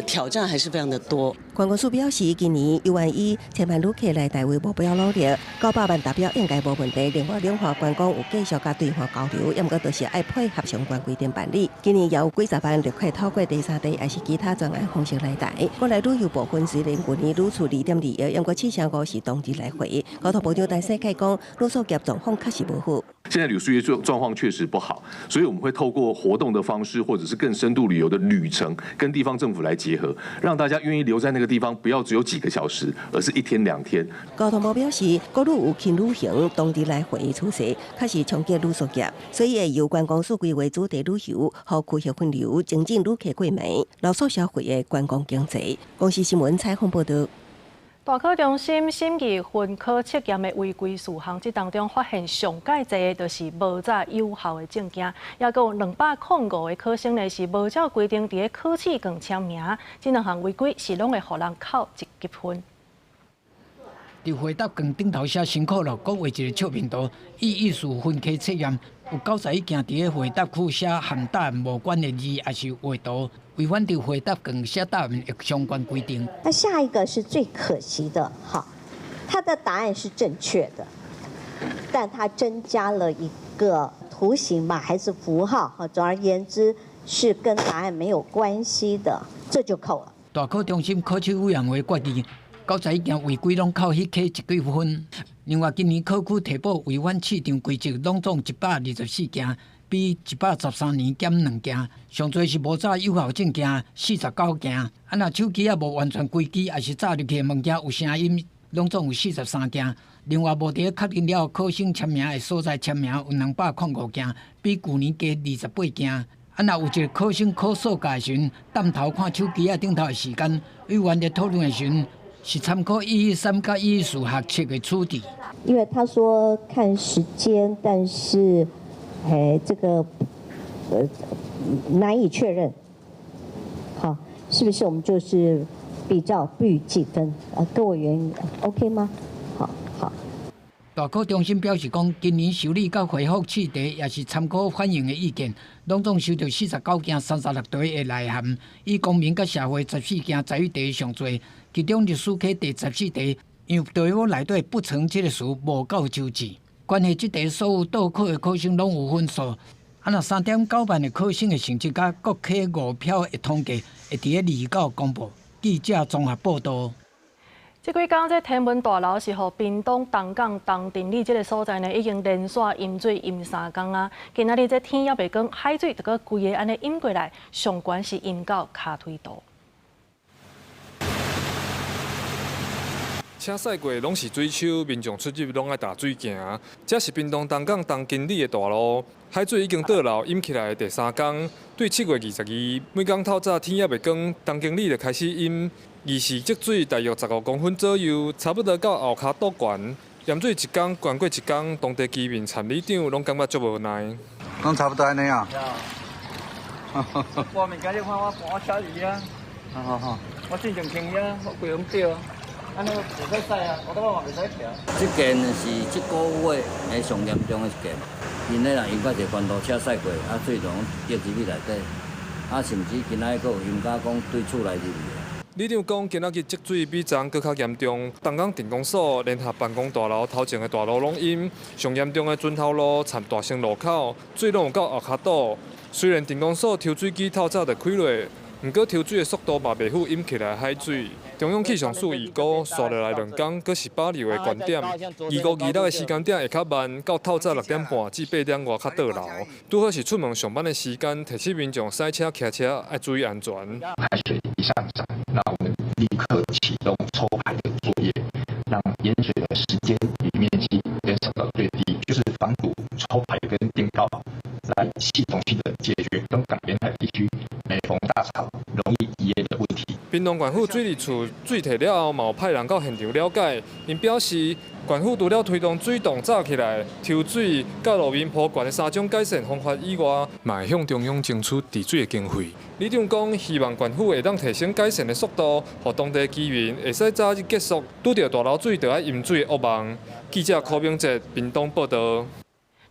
挑戰還是非常的多。觀光署表示，今年有願以千萬旅客來台為目標努力，900萬達標應該無問題。另外，兩岸觀光有繼續佮對岸交流，毋過都是愛配合相關規定辦理。今年也有幾十萬旅客透過第三地，抑是其他專案方式來台。國內旅遊部分雖然舊年旅次2.2億，毋過7成5是當日來回。交通部長陳世凱講，旅宿業狀況確實無好。現在旅宿業狀況確實不好，所以我們會透過活動的方式，或者是更深度旅遊的旅程，跟地方政府來結合，讓大家願意留在那個地方，不要只有幾個小時，而是一天兩天。交通部表示，國旅有輕旅行、當日來回趨勢，確實衝擊旅宿業，所以會由觀光署規劃主題旅遊和區域分流，增進旅客過暝、留宿消費的觀光經濟。公視新聞採訪報導。大考中心審議分科測驗的違規事項，這當中發現上蓋濟的，就是無紮有效的證件，抑閣有205個考生呢是無照規定佇咧考試卷簽名，這兩項違規是攏會予人扣一級分。佇回答卷頂頭寫辛苦了，閣畫一個笑面圖，以意思分科測驗有91件佇咧回答區寫和答案無關的字，抑是畫圖，違反佇回答卷寫答案的相關規定。那下一個是最可惜的，好，他的答案是正確的，但他增加了一個圖形吧，還是符號？哈，總而言之是跟答案沒有關係的，這就扣了。大考中心考試委員會決議，91件違規攏扣彼科一級分。另外，今年考區提報違反試場規則，攏總124件，比113年減2件。上濟是無紮有效證件49件。啊，若手機仔無完全關機，抑是紮入去的物件有聲音，攏總有43件。另外，無佇咧確認了考生簽名的所在簽名有205件，比舊年加28件。啊，若有一個考生考數學的時陣，探頭看手機仔頂頭的時間，委員佇討論的時陣，是參考113佮114學測的處置。因為他說看時間，但是，這個，難以確認。好，是不是我們就是比較不予計分？啊，各委員 OK 嗎？好，好。大考中心表示講，今年受理佮回覆試題，也是參考反映的意見，攏總收到49件36題的來函，以公民佮社會14件載題上濟，其中歷史科第14題，因為題目內底不成這個詞無夠周至，關係這題所有倒考的考生攏有分數。啊，若3.9萬的考生的成績佮各科5票的統計，會佇咧29公布。記者綜合報導。這幾工，這天文大樓是予屏東東港東鎮里這個所在呢，已經連續淹水淹3工啊。今仔日這天猶未光，海水就閣規个按呢淹過來，上懸是淹到跤腿度。車駛過攏是水丘，民眾出入攏愛踏水行。這是屏東東港東金里的大路，海水已經倒流淹起來的第三工。對7月22，每工透早天猶未光，東金里就開始淹。24積水大約15公分左右，差不多到後跤肚懸。淹水一工懸過一工，當地居民參里長攏感覺足無奈。攏差不多按呢啊。我物件你看我搬車入去啊。好好好。我進前停遐，我規攏掉。按呢袂使駛啊，我感覺嘛袂使徛。這件是這個月的上嚴重的一件，因咧若淹到一個懸度車駛過，啊水就攏滴入去內底，啊甚至今仔日閣有淹到講對厝內入去。里長講，今仔日積水比昨昏閣較嚴重。東港鎮公所聯合辦公大樓頭前的大路攏淹，上嚴重的圳頭路摻大生路口，水攏有到後跤肚。雖然鎮公所抽水機透早就開落，毋過抽水的速度嘛袂赴淹起來海水。中央氣象署預估，紲落來兩工，閣是保留的懸點。25、26的時間點會較慢，到透早6點半至8點外較倒流。拄好是出門上班的時間，提醒民眾駛車、騎車愛注意安全。海水一上漲，那我們立刻啟動抽排的作業，讓淹水的時間與面積減少到最低，就是防堵、抽排跟墊高，來系統性的解決東港沿海地區每逢大潮容易淹的問題。屏東縣府水利處水退了後，嘛有派人到現場了解。𪜶表示，縣府除了推動水洞紮起來、抽水、佮路面鋪懸的三種改善方法以外，嘛會向中央爭取治水的經費。里長講，希望縣府會當提升改善的速度，予當地居民會使早日結束拄著大流水就愛淹水的噩夢。記者柯明哲屏東報導。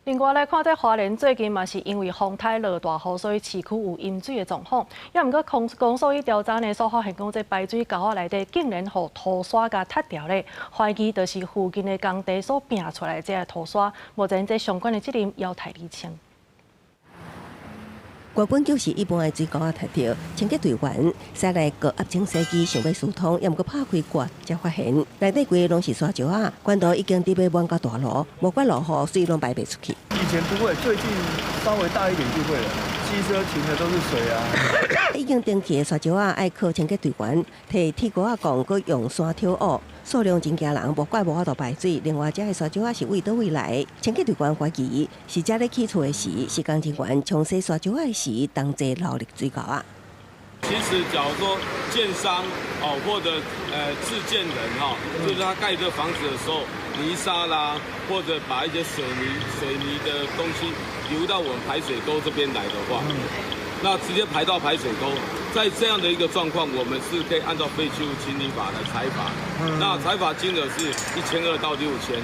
另外來看，這花蓮最近嘛是因為風颱落大雨，所以市區有淹水的狀況。猶毋過公公所去調查呢，所發現講這排水溝仔內底竟然予塗沙共塞牢咧，懷疑就是附近的工地所拚出來這个塗沙。目前這相關的責任猶待釐清。原本就是一般的水溝仔塞著，清潔隊員駛來高壓清洗機想欲疏通，猶毋過拍開蓋，才發現內底規个攏是沙石仔，管道已經佇欲滿到大爐，無管落雨，水攏排袂出去。以前不會，最近稍微大一點就會了。機車停的都是水啊。已經定起的沙石仔愛靠清潔隊員提鐵鍋仔摃，閣用山挑挖，數量真驚人，無怪無法度排水。另外，這个沙石仔是為佗位來？清潔隊員懷疑是遮咧起厝的時，施工人員沖洗沙石仔的時，同齊流入水溝仔。其實，假如說建商哦，或者自建人哈，就是他蓋這房子的時候，泥沙啦，或者把一些水泥的東西流到我們排水溝這邊來的話，那直接排到排水溝，在這樣的一個狀況，我們是可以按照廢棄物清理法來裁罰，那裁罰金額是1200到6000。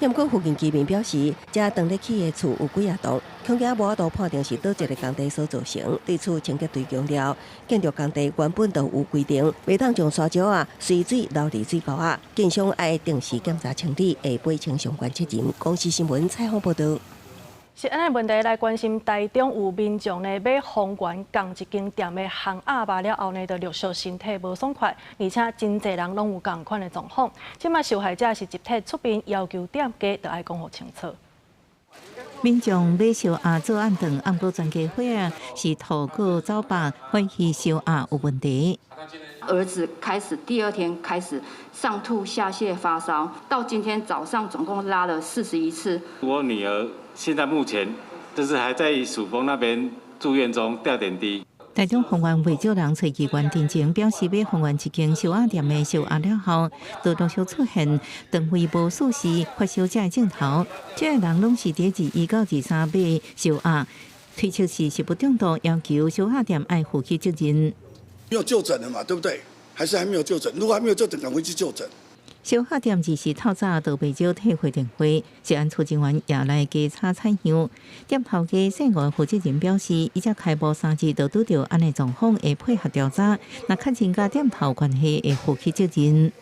毋過附近居民表示，遮當咧起的厝有幾仔棟，恐驚無法度判定是佗一个工地所造成。對此，清潔隊強調，建築工地原本就有規定，袂當將沙石仔隨水流入水溝仔，建商愛定時檢查清理，會賠清相關責任。公視新聞採訪報導。食安的問題來關心，台中有民眾呢買豐原仝一間店的烘鴨肉了後呢，就陸續身體無爽快，而且真濟人攏有仝款的狀況。這馬受害者是集體出面要求店家著愛講予清楚。民眾買燒鴨做暗頓，毋過全家伙仔是吐閣走腹，懷疑燒鴨有問題。兒子開始第二天開始上吐下瀉發燒，到今天早上總共拉了41次。我女兒現在目前就是還在曙光那邊住院中吊點滴。台中豐原袂少人揣議員陳情，表示買豐原一間燒鴨店的燒鴨了後，就陸續出現腸胃無舒適、發燒這个症頭。這个人攏是佇21到23買燒鴨，推測是食物中毒，要求燒鴨店愛負起責任。沒有就診了嘛，對不對？還是還沒有就診？如果還沒有就診，趕快去就診。燒鴨店24透早就袂少退回電話，食安處人員也來稽查採樣。店頭家姓吳負責人表示，伊才開幕3日就拄著按呢狀況，會配合調查，若確認佮店頭關係，會負起責任。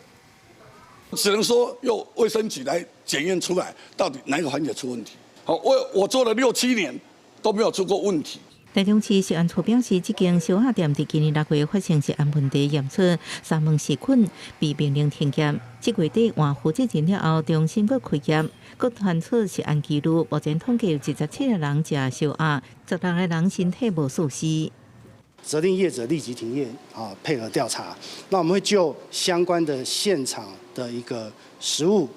只能說由衛生局來檢驗出來，到底哪一個環節出問題。好，我做了六七年都沒有出過問題。台中市食安處表示，這間燒鴨店佇今年6月發生食安問題，驗出沙門氏菌，被命令停業。這月底換負責人了後，重新閣開業，閣傳出食安記錄。目前統計有27個人食燒鴨，16個人身體無舒適。責令業者立即停業，啊，配合調查。那我們會就相關的現場的一個食物、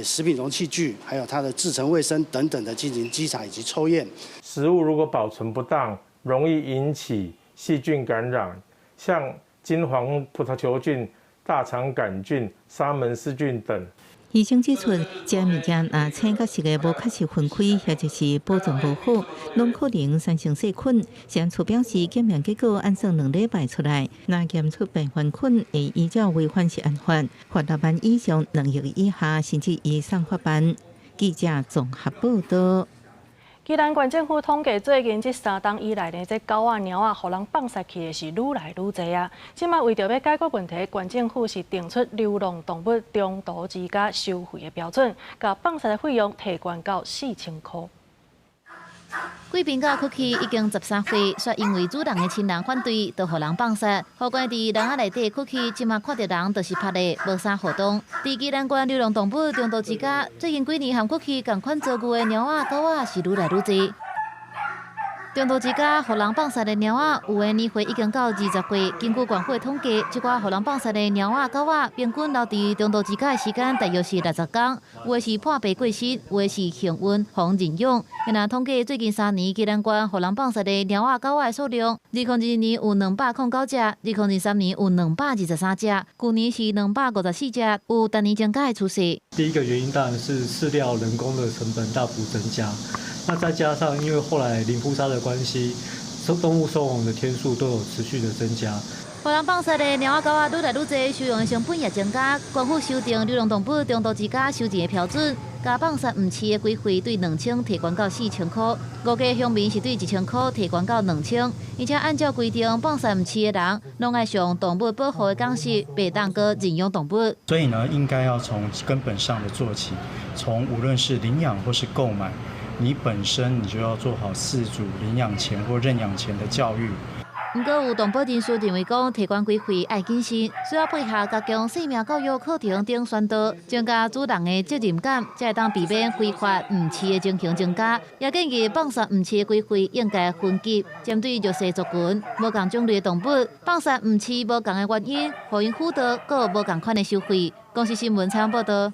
食品容器具，還有它的製程衛生等等的進行稽查以及抽驗。食物如果保存不當，容易引起細菌感染，像金黃葡萄球菌、大腸桿菌、沙門氏菌等。醫生指出，這物件若青佮熟的無確實分開，或者是保存無好，攏可能產生細菌。食安處表示，檢驗結果按算2禮拜出來，若驗出病原菌，會依照違反食安法，罰6萬以上2億以下，甚至移送法辦。記者綜合報導。宜蘭縣政府統計，最近這3冬以來呢，這狗仔、貓仔予人放殺去的是愈來愈濟啊！這馬為著欲解決問題，縣政府是定出流浪動物中途之家收費的標準，共放殺的費用提懸到4000箍。貴賓狗曲奇已經13歲，卻因為主人的親人反對，就予人放殺。予關佇籠仔內底曲奇，這馬看著人就是拍咧，無啥互動。佇宜蘭縣流浪動物中途之家，最近幾年和曲奇仝款遭遇的貓仔、狗仔是愈來愈濟。中途之家予人放殺的貓仔，有的年歲已經到20歲。根據縣府的統計，這寡予人放殺的貓仔、狗仔，平均留佇中途之家的時間大約是60工。有的是破病過身，有的是幸運予認養。若統計最近3年，宜蘭縣予人放殺的貓仔、狗仔的數量，2022年有209隻，2023年有223隻，舊年是254隻，有逐年增加的趨勢。第一個原因當然是飼料人工的成本大幅增加。那再加上，因為後來零撲殺的關係，動物收容的天數都有持續的增加。予人放殺的貓仔狗仔愈來愈濟，收容的成本也增加。縣府修訂流浪動物中途之家收錢的標準，共放殺毋飼的規費對2000提懸到4000箍，五家鄉民是對1000箍提懸到2000。而且按照規定，放殺毋飼的人，攏愛上動物保護的講習，袂當閣認養動物。所以呢，應該要從根本上的做起，從無論是領養或是購買。你本身你就要做好飼主領養前或認養前的教育。毋過有動保人士認為講，提懸規費愛謹慎，需要配合加強生命教育課程等宣導，增加主人的責任感，才會當避免非法毋飼的情形增加。也建議放殺毋飼的規費應該分級，針對弱勢族群、無仝種類的動物，放殺毋飼無仝的原因，予𪜶輔導，閣有無仝款的收費。公視新聞採訪報導。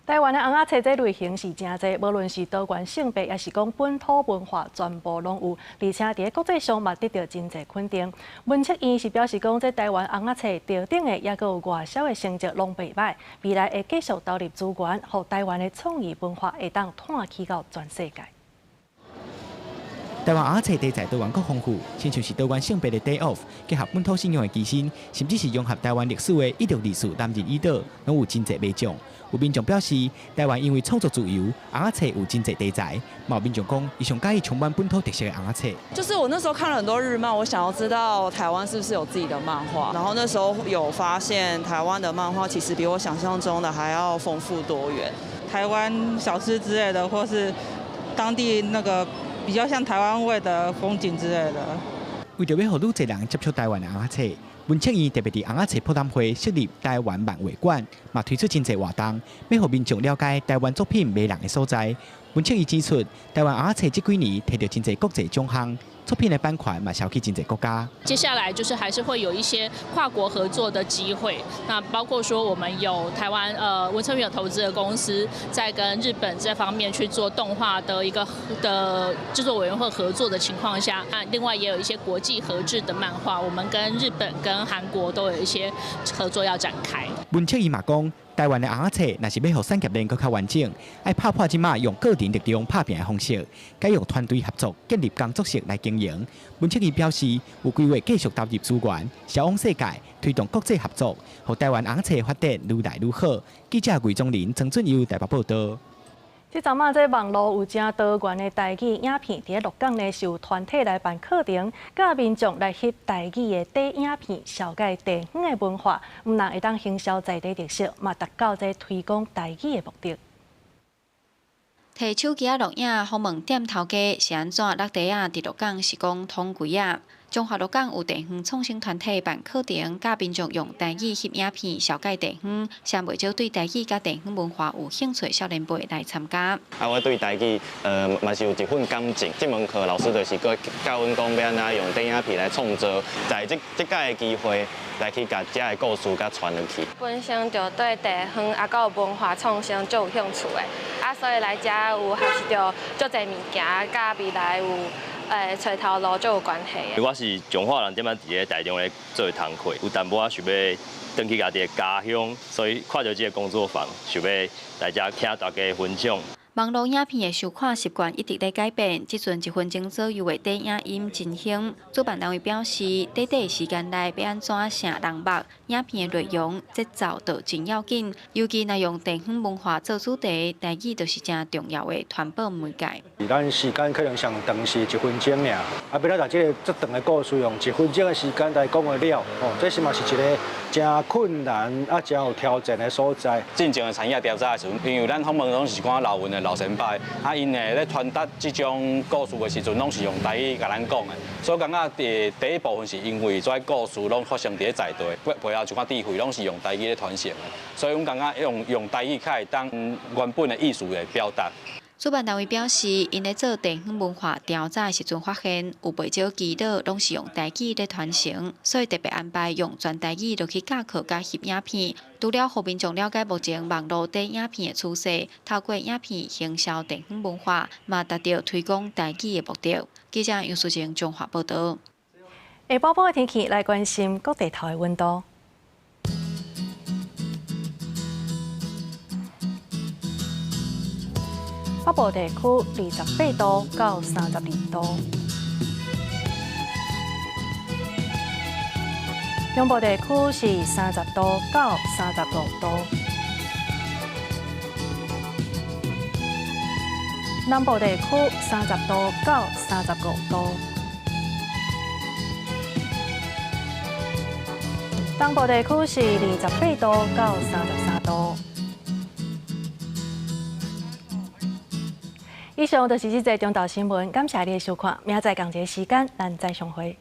台灣的尪仔冊這類型是誠濟，無論是多元性別，抑是講本土文化，全部攏有。而且佇國際上嘛得著真濟肯定。文策院是表示講，這台灣尪仔冊特定的，抑閣有外銷的成績攏袂䆀，未來會繼續投入資源，予台灣的創意文化會當湠起到全世界。台灣尪仔冊題材多元閣豐富，親像是多元性別的 Day Off，結合本土信仰的機身，甚至是融合台灣歷史的1624男人與島，攏有真濟賣相。有民眾表示，台灣因為創作自由，尪仔冊有真濟題材。嘛有民眾講，伊上佮意充滿本土特色的尪仔冊。就是我那時候看了很多日漫，我想要知道台灣是不是有自己的漫畫。然後那時候有發現台灣的漫畫其實比我想象中的還要豐富多元。台灣小吃之類的，或是當地那個比較像台灣味的風景之類的。為著欲予愈濟人接觸台灣的尪仔冊，文策院特別佇尪仔冊博覽會設立台灣漫畫館，嘛推出真濟活動，欲予民眾了解台灣作品迷人的所在。文策院指出，台灣尪仔冊這幾年摕著真濟國際獎項，作品的版權嘛銷去真濟國家。接下來就是還是會有一些跨國合作的機會，那包括說我們有台灣文策院有投資的公司，在跟日本這方面去做動畫的一個的製作委員會合作的情況下，那另外也有一些國際合製的漫畫，我們跟日本跟韓國都有一些合作要展開。文策院嘛講，台灣的尪仔冊若是欲予產業鏈閣較完整，愛拍破這馬用個人力量拍拚的方式，改用團隊合作建立工作室來經營。文策院表示，有規劃繼續投入資源，銷往世界，推動國際合作，予台灣尪仔冊發展愈來愈好。記者魏宗林、曾俊佑台北報導。這陣仔這網路有誠多元的台語影片，佇咧鹿港呢是有團體來辦課程，教民眾來翕台語的短影片，紹介地方的文化，毋但會當行銷在地特色，嘛達到這推廣台語的目的。提手機仔錄影訪問店頭家是按怎落地仔？佇鹿港是講統規仔。彰化鹿港有地方創生團體辦課程，教民眾用台語翕影片，紹介地方，上袂少對台語佮地方文化有興趣少年輩來參加。啊，我對台語嘛是有一份感情。這門課老師就是閣教阮講欲按怎用短影片來創作，在這這擺的機會來去共遮的故事共傳落去。本身就對地方啊，閣有文化創生足有興趣的，啊，所以來遮有學習著足濟物件，佮未來有揣頭路足有關係。我是彰化人，這擺佇咧台中咧做工課，有淡薄仔想欲轉去家己的家鄉，所以看著這個工作坊，想欲來遮聽大家分享。網路影片的收看習慣一直咧改變，這陣一分鐘左右的短影音真興。主辦單位表示，短短的時間內欲按怎吸人目，影片的內容節奏就真要緊。尤其若用地方文化做主題，台語就是誠重要的傳播媒介。咱時間可能上長是一分鐘爾，啊，欲按怎這個遮長的故事用一分鐘的時間來講會了，哦，這是嘛是一個誠困難啊，誠有挑戰的所在。進前的產業調查的時陣，因為咱訪問攏是看老問的人。老前輩，啊，𪜶咧傳達這種故事的時陣，攏是用台語共咱講的，所以感覺佇第一部分是因為這故事攏發生佇咧在地，背背後一寡智慧攏是用台語咧傳承的，所以阮感覺用台語較會當原本的意思來表達。主辦單位表示，𪜶咧做地方文化調查的時陣，發現有袂少祈禱攏是用台語咧傳承，所以特別安排用全台語落去教課佮翕影片。除了予民眾了解目前網路短影片的趨勢，透過影片行銷地方文化，嘛達到推廣台語的目的。記者楊淑靜綜合報導。下晡晡的天氣來關心各地頭的溫度。北部地區28度到32度，中部地區是30度到35度，南部地區30度到35度，東部地區是28度到33度。以上就是這節中晝新聞，感謝你的收看，明仔載仝一个時間，咱再相會。